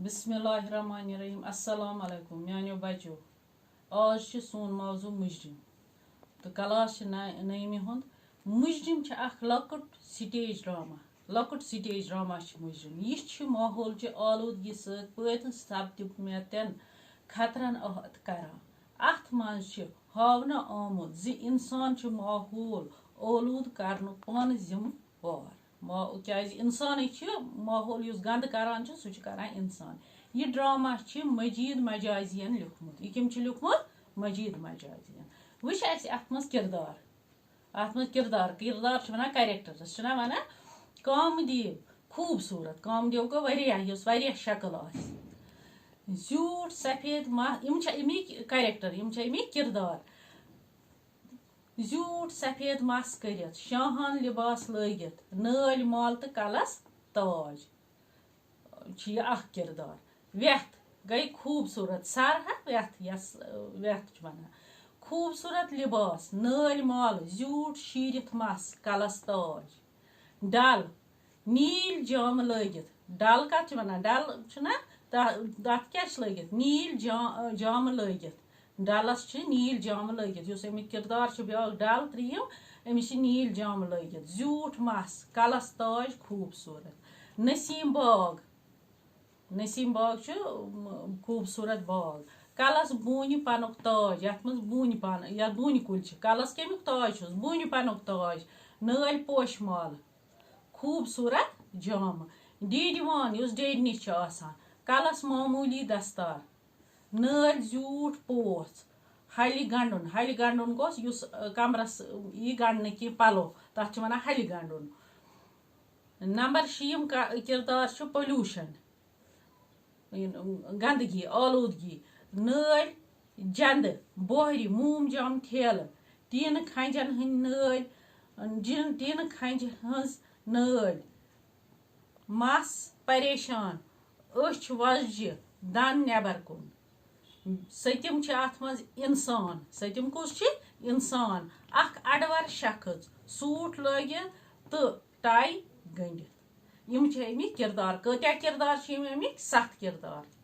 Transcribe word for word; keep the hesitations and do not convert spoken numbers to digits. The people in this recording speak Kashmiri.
بسم اللہ الرحمن الرحیم۔ السلام علیکم میانیو بچو۔ آز چھُ سون موضوع مجرم تہٕ کلاس چھِ نَ-، نٔیمہِ ہُنٛد۔ مجرم چھُ اکھ لۄکُٹ سٹیج ڈرامہ۔ لۄکُٹ سٹیج ڈرامہ چھُ مجرم۔ یہِ چھُ ماحول چہِ آلودگی سۭتۍ پٲدٕ سپدِمٕتٮ۪ن خطرن احاطہٕ کران۔ اتھ منٛز چھُ ہاونہٕ آمُت زِ انسان چھُ ماحول آلودٕ کرنُک پانہٕ ذمہٕ وار۔ ما-، کیازِ انسانٕے چھُ ماحول یُس گنٛدٕ کران چھُ، سُہ چھُ کران انسان۔ یہِ ڈرامہ چھُ مجید مجازین لیوٗکھمُت۔ یہِ کٔمۍ چھُ لیوٗکھمُت؟ مجید مجازین۔ وۄنۍ چھِ اَسہِ اَتھ منٛز کِردار۔ اَتھ منٛز کِردار، کِردار چھِ وَنان کریکٹرس، چھِنہ وَنان؟ کامدیو، خوٗبصوٗرت۔ کامدیو گوٚو واریاہ، یُس واریاہ شکل آسہِ۔ زیوٗٹھ سفید مَس، یِم چھِ اَمِکۍ کریکٹر، یِم چھِ اَمِکۍ کِردار۔ زیوٗٹھ سفید مَس کٔرِتھ، شاہان لباس لٲگِتھ، نٲلۍ مال تہٕ کلس تاج۔ چھُ یہِ اکھ کِردار۔ ویتھ گٔے خوٗبصوٗرت، سر ہا ویتھ، یس، ٲ، ویتھ چھِ وَنان۔ خوٗبصوٗرت لباس، نٲلۍ مال، زیوٗٹھ شیٖرِتھ مَس، کلس تاج۔ ڈل، نیٖل جامہٕ لٲگِتھ۔ ڈل کَتھ چھِ وَنان؟ ڈل چھُنہ، تَ-، تَتھ کیٛاہ چھِ لٲگِتھ؟ نیٖل جا-، جامہٕ لٲگِتھ۔ ڈلس چھِ نیٖل جامہٕ لٲگِتھ۔ یُس اَمیُک کِردار چھُ بیٛاکھ ڈل ترٛیٚیِم، أمِس چھِ نیٖل جامہٕ لٲگِتھ۔ زیوٗٹھ مَس، کلس تاج، خوٗبصوٗرت۔ نسیٖم باغ، نسیٖم باغ چھُ، م، خوٗبصوٗرت باغ۔ کلس بوٗنہِ پنُک تاج، یَتھ منٛز بوٗنہِ پن، یَتھ بوٗنہِ کُلۍ چھِ۔ کلس کَمیُک تاج چھُس؟ بوٗنہِ پنُک تاج۔ نٲلۍ پوشہٕ مال۔ خوٗبصوٗرت جامہٕ۔ ڈیٖڈِ وان، یُس ڈیٖڈِ نِش چھُ آسان۔ کلس معموٗلی دستار۔ نٲلۍ زیوٗٹھ پوس۔ ہلہِ گنٛڈُن۔ ہلہِ گنٛڈُن گوٚژھ یُس، ٲ، کمرس، ٲ، یی گنٛڈنہٕ کینٛہہ پلو، تتھ چھِ ونان ہلہِ گنٛڈُن۔ نمبر شیٚیِم کا-، کردار چھُ پولیوشن۔ گندگی، آلودگی۔ نٲلۍ جندٕ، بوہرِ، موم جام ٹھیلہٕ، ٹیٖنہٕ کھنجن ہٕنٛدۍ نٲلۍ، جن-، ٹیٖنہٕ کھنجہِ ہٕنٛز نٲلۍ۔ مَس پریشان، أچھ وۄزجہِ، دَن نٮ۪بر کُن۔ سٔتِم چھِ اَتھ منٛز اِنسان۔ سٔتِم کُس چھِ؟ اِنسان۔ اَکھ اَڈٕوَر شخص، سوٗٹ لٲگِتھ تہٕ ٹاے گٔنٛڈِتھ۔ یِم چھِ اَمِکۍ کِردار۔ کۭتیٛاہ کِردار چھِ یِم اَمِکۍ؟ سَتھ کِردار۔